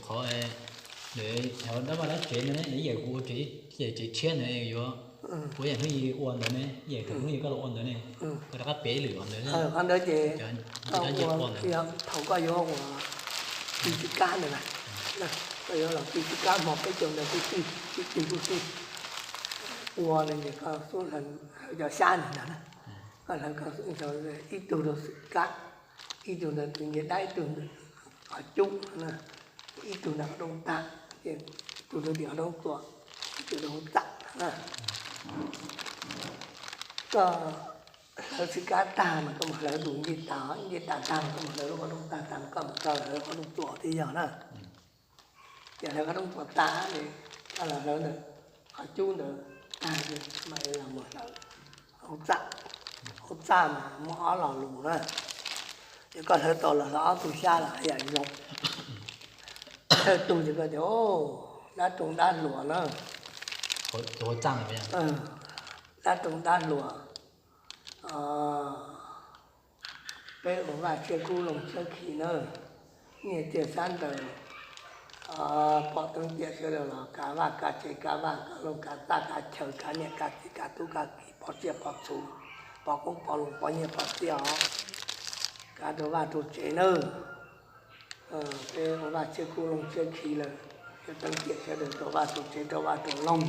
Qhov dab vaj dab tsev ntawd ne, ib yam kuv ua tsev tshiab ntawd yuav, kuv yam hnub yig ua ntawd ne, ib yam tus hnub yig koj los ua ntawd ne, koj rov qab piav ib lwm qhov ntawd. Qhov ntawd ces thaum koj yuav ua ti txij kab ntawd, koj yuav los ti txij kab hmo peb caug ntawd kuj tij, tij kuj tij ua no ces koj xub hlawv cov xyab ntawd na, koj hlawv ib tug rau xwm kab, ib tug ntawd tus nce dab, ib tug ntawd qhov cub, ib tug ntawd qhov rooj tag, tus ntawd tim qhov rooj txuas, tus ntawd hauv txaj na. Koj hlawv xwm kab tag mas koj mus hlawv tus nce tas, nce tas tag mas koj mus hlawv lub qhov rooj tag, tag koj mus tso hlawv qhov rooj txuas thiaj yog na. Ces hlawv qhov rooj txuas tas, koj los hlawv ntawm qhov cub ntawd tag, mam li los mus hlawv hauv txaj. Hauv txaj mas muaj ob lo lus na, ces koj hlawv tau los hlawv ob tug xyab los haj yam zoo. Thawj tug ces koj tias, dab rooj dab hluas na, dab rooj dab hluas, peb ua vaj tshiab kub loog tshiab khi na, nyiaj txiag xyab ntawv, pom teeb tiam sawv daws los kav vaj kav tsev, kav vaj kav loog, kav txaj kav chaw, kav niam kav txiv, kav tub kav kiv, pov tsiaj pov txhu, pov qoob pov loo, pov nyiaj pov txiaj os, kav rau vaj rau tsev nawb. Peb ua vaj tshiab kub loog tshiab khi lawm, yog teeb tiam sawv daws rau vaj rau tsev, rau vaj rau loog.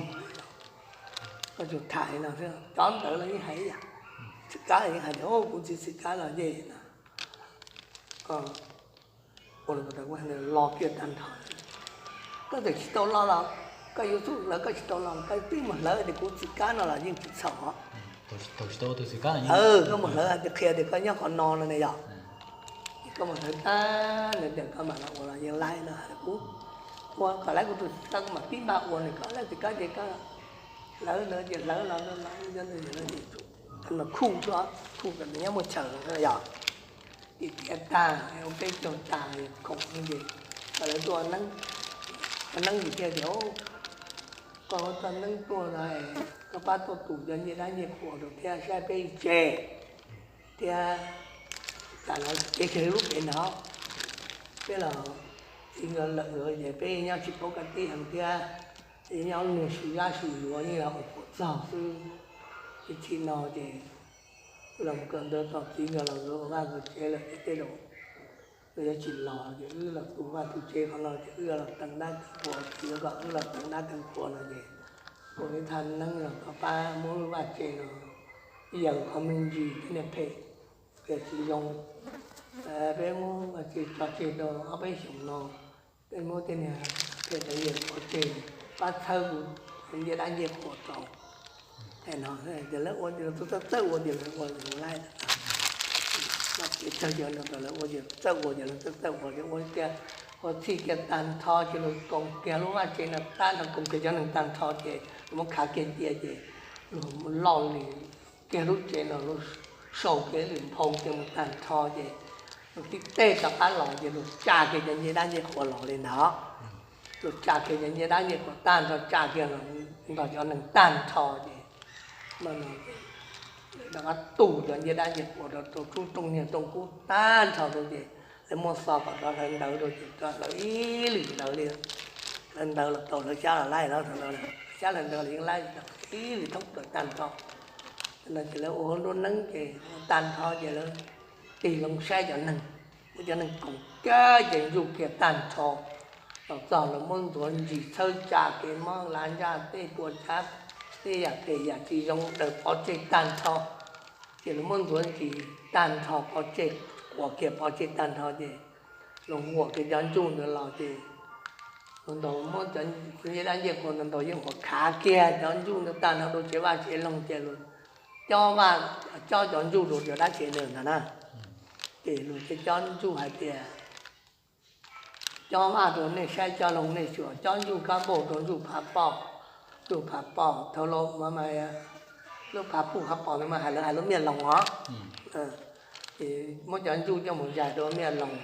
Koj tsuas tham li no xwb, cov ntawd los yeej hais ib yam, xwm kab los yeej hais tias, kuv txiv xwm kab los yeej no. Koj ua li kuv tau kuv hais, los kiag tag nrho. Koj txawm tsis tau los los, koj yuav xub hlawv koj tsis tau los los koj twb mus hlawv tias kuv txwm kab no los yeej tsis txhaum. Koj mus hlawv tias qhia tias koj nyob qhov no no ne yog, ces koj mus hlawv tag nrho tias koj mam los ua los yeej laib no hais kuv ua kom laib kuv tus txwm kab kuv mam pib npaj ua nws koj laib txwm kab ces koj hlawv ntawd ces hlawv los, khuj, khuj kom nws nyob muaj chaw yog. Ces tiav tag, ua peb caug tag, khoom ces kom lawv tuaj neeb, neeb ces thiaj tias, koj ua txoj neeb tuaj no, koj pab tuaj tus cov ncej dab ncej qhuas rau thiab saib peb tsev thiab, cas no kev chaw lub pem no, peb los txiv nkawd lawm ces peb nyob tsis paub kaj tib heev thiab, nyob niag sib zab sib yuav yeej yog ua phuam txog xwb. Ces txij no ces los kawm ntawv txog txiv nkawd los ua vaj ua tsev lawm ces tej zaum nws yuav tsis los ces wb los tu vaj tu tsev qhov no ces wb los teev dab teev qhuas, txiv kom wb los teev dab teev qhuas no ces ua ib thaj neeb los koj pab muab lub vaj tsev no, ib yam qhov me ntsis thiab niag phem, phem tsis zoo, peb muab vaj tsev tso tseg rau ob peb xyoos no, peb muab tej niag phem ntawd yawm pov tseg, pab txhawb kuv ncej dab ncej qhuas rau. Hais no ces lawv ua ces lawv txawj txawj ua ces lawv ua laib, kev tsawg ces lawv ua ces txawj ua ces lawv txawj txawj ua ces ua kiag, ua txhij kiag tag nrho ces lawv koom kiag lub vaj tsev no tag nrho, koom kiag cov neeg tag nrho ces lawv muab khav kiag cia ces luag loj li kiag lub tsev no, luag sau kiag lwm nphau kiag mus tag nrho ces luag tib teg rov qab los ces luag tsa kiag cov ncej dab ncej qhuas los li ntawd. Luag tsa kiag cov ncej dab ncej qhuas tag nrho, tsa kiag los nrog cov neeg tag nrho ces rov qab tu cov ncej dab ncej qhuas rau rau tsob rooj niag rooj kub tag nrho rau ces lawv muab xov kom rov hlawv ntawv rau ces rov hlawv ib lwm ntawd li. Hlawv ntawv los tau hlawv xyab los laib los thaum ntawd, xyab hlawv ntawv los yeej laib, ib lwm thoob plaws tag nrho. No ces lawv ua hauv nruab neeb ces ua tag nrho ces lawv tig loo saib cov neeg, muab cov neeg koom kiag ces ntsuj kiag tag nrho. Los txog lawv muab ntxuav ntsis txhawb tsa kev mob lav ntsaj tej puas tsav, tej yam phem yam tsis zoo daws pov tseg tag nrho. Ces lawv muab ntxuav ntsis tag nrho pov tseg, quas kiag pov tseg tag nrho ces luag huam kiag cov ntsuj ntawd los ces luag ntaus muab cov ncej dab ncej qhuas ntawd ntaus yeej huam khav kiag cov ntsuj ntawd tag nrho rau tsev vaj tsev loog ces luag cob vaj, cob cov ntsuj rau cov dab tsev ntawd ntag na. Ces luag thiaj cob ntsuj hais tias, cob vaj rau nej saib, cob loog nej xyuas, cob ntsuj kab npauj rau ntsuj phav pom, ntsuj phav pom thaum lub phav puj phav pom ntawd mas hais lawv hais lub miaj loos os. Ces muab cov ntsuj coj mus zais rau miaj loos,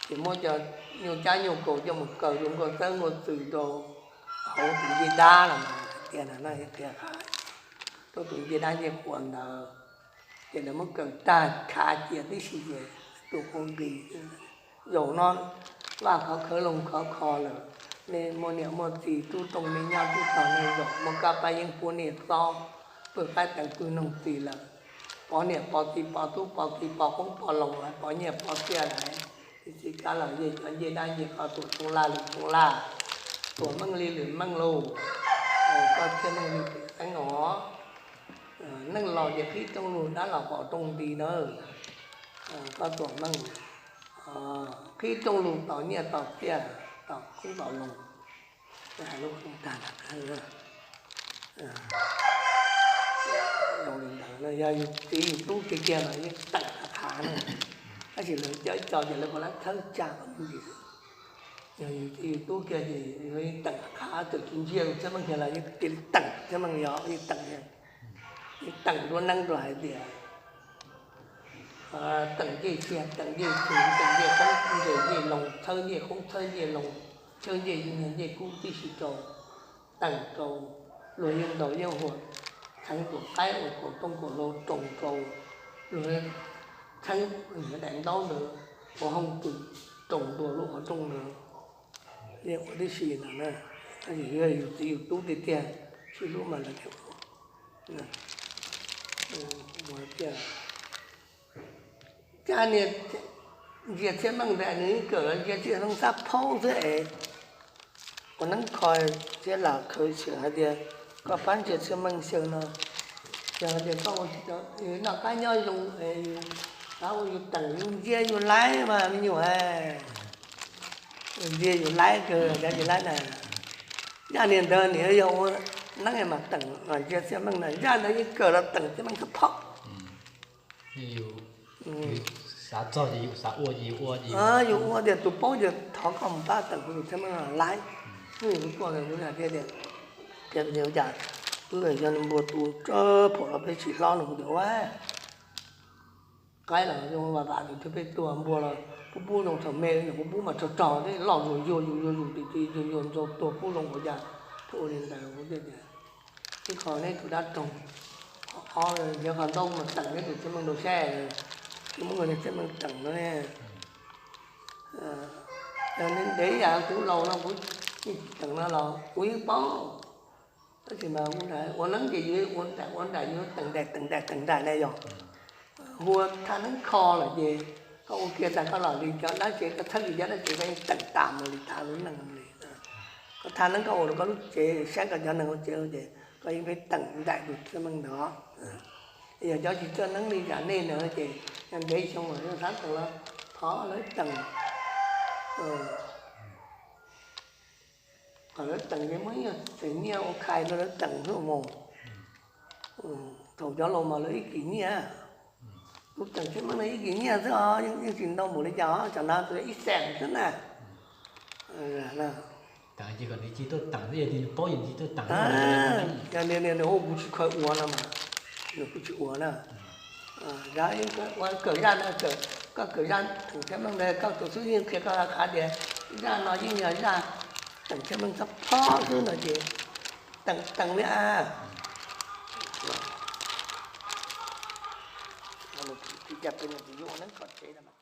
ces muab cov nyuj cab nyuj kaus coj mus kaw rau nkuaj txawb nkuaj txwm rau hauv tus ncej dab los mas tias no qhia qha rau tus ncej dab ncej qhuas ntawd. Ces lawv muab kaw tag khav cia tib si ces tus qub nqis, zaum no Vaj khov khawv, loog khov kho lawm. Nej muaj niam muaj txiv, tub rooj nej nyob tub tog nej zaum, muaj kab pab yeeb pub nej txob, pw qaib teev pw noog txiv lawm. Pov niam pov txiv, pov tub pov ki, pov qoob pov loo, pov nyiaj pov txiaj lawm. Txiv kab los yej cov ncej dab ncej qhov, tuam tshooj laj lwm tshooj laj, tuam meej li lwm meej lauj. Koj thiaj meej li pem xeeb os. Neej los ces qhib rooj lug, dab los pom rooj nti na. Koj tuam meej, qhib rooj lug tos nyiaj tos txiaj, tos qoob tos loo. Hais lub koob tag, zoo li ntawd, yog yus txiv yus tub tiag tiag mas yeej teem qhov qhav na. Tab sis lawv cov ib co ces lawv puas lab thawb tsa kom me ntsis xwb. Yog yus txiv yus tub kiag ces yeej teem qhov qhav, txawm tsis ntsia lub txhiaj meej kiag los yeej cia li teem txhiaj meej, yog yeej teem, yeej teem nruab neeb rau hais tias teem ncej txiag, teem ncej txhu, teem ncej qoob, ncej ncej loo, txhawb ncej qoob txhawb ncej loo, txhawb ncej, ncej kub tib si rau, teem rau luag yeej ntaus yeej huam, txheev tus qaib uas kaum tooj kaum hlau roos rau luag, txheeb daim ntaub ntawd ua hoob twm roos ntua lub qhov rooj ntawd. Yeej ua tib si ntawd na. Tab sis yog yus txiv yus tub tiag tiag sib hlub mas lawv thiaj ua. Ua tiag, caj niag ntsia txhiaj meej ntawd nws yeej kawm los ntsia txhiaj meej xab phob xwb es. Ua neeb kho thiab lam khaws xyem hais tias koj pab ntsia txhiaj meej xyaw no, yog hais tias koj ua tsis tau, noj qab nyob zoo, yus, yus teem yus ntsia yus laib mas me nyuam, ntsia yus laib kawg cov tsis laib na. Zaj niag ntawd nws yog ua neeb mas teem ntsia txhiaj meej na, zaj ntawd yeej kawm los teem txhiaj meej xab phob. Xav txog ces yus xav ua ces yus ua ces yus ua tias tus paub ces thov koj mus pab teem kuv tus txhiaj meej laib. Kuv tuaj kuv hais tias, cas wb yog npua tu tsawg phaum los peb tsis hlob no, kuv tias ua qaib los zoo vam vam nws thiab peb tuag, npua los pub pub zoo thaum me, kuv pub mas rog rog thiab loj zuag zuag yus yuag yus tim tim yuag yuag ntxau tuag pub zoo ua cas thiaj ua li ntawd. Kuv thiaj tias ib qho neb tus dab roog, qhov ob yog qhov ntaub mas teem neb tus txhiaj meej rau saib, tsis muab nkawd txhiaj meej teem no ne. Yog neb ntev yam kuv laus no kuv yeej tsis teem no los kuv yeej paub. Tab sis mas ua neeb ces yus ua nraim ua nraim, yus teem nraim teem nraim teem nraim na yog. Hu ua thaj neeb kho lawm ces koj ua kiag tas koj los li cov dab tsev, koj txhawb li cov dab tsev, koj yeej teem tas mus li tas lub neej li. Koj thaj neeb koj ua rau koj lub tsev, saib koj cov neeg ua tsev ces koj yeej pheej teem nraim tus txhiaj meej ntawd. Yog cov tsis txawj neeb li yam nej ntawd ces yog ntev xyoo los yog xav teem los thov lawv teem. Kom lawv teem ces muab ib txheem nyiaj ua khais rau lawv teem xwb mus. Thaum cov laus mas lawv ib kis nyiaj, lub teem txhiaj meej no ib kis nyiaj xwb os, yeej tsis ntau npaum li cas os, tsam no tus ib xees xwb na. Yog nws hu kuv tsis khaws ua no mas, nws kuj tsis ua na. Kawm zaj no, koj kawm zaj teem txhiaj meej ntawd koj tus xib hwb yeej qhia koj qhab tias zaj no yeej yog zaj teem txhiaj meej txhob phob xwb no ces teem teem li a. Ua neeb kho tsev mas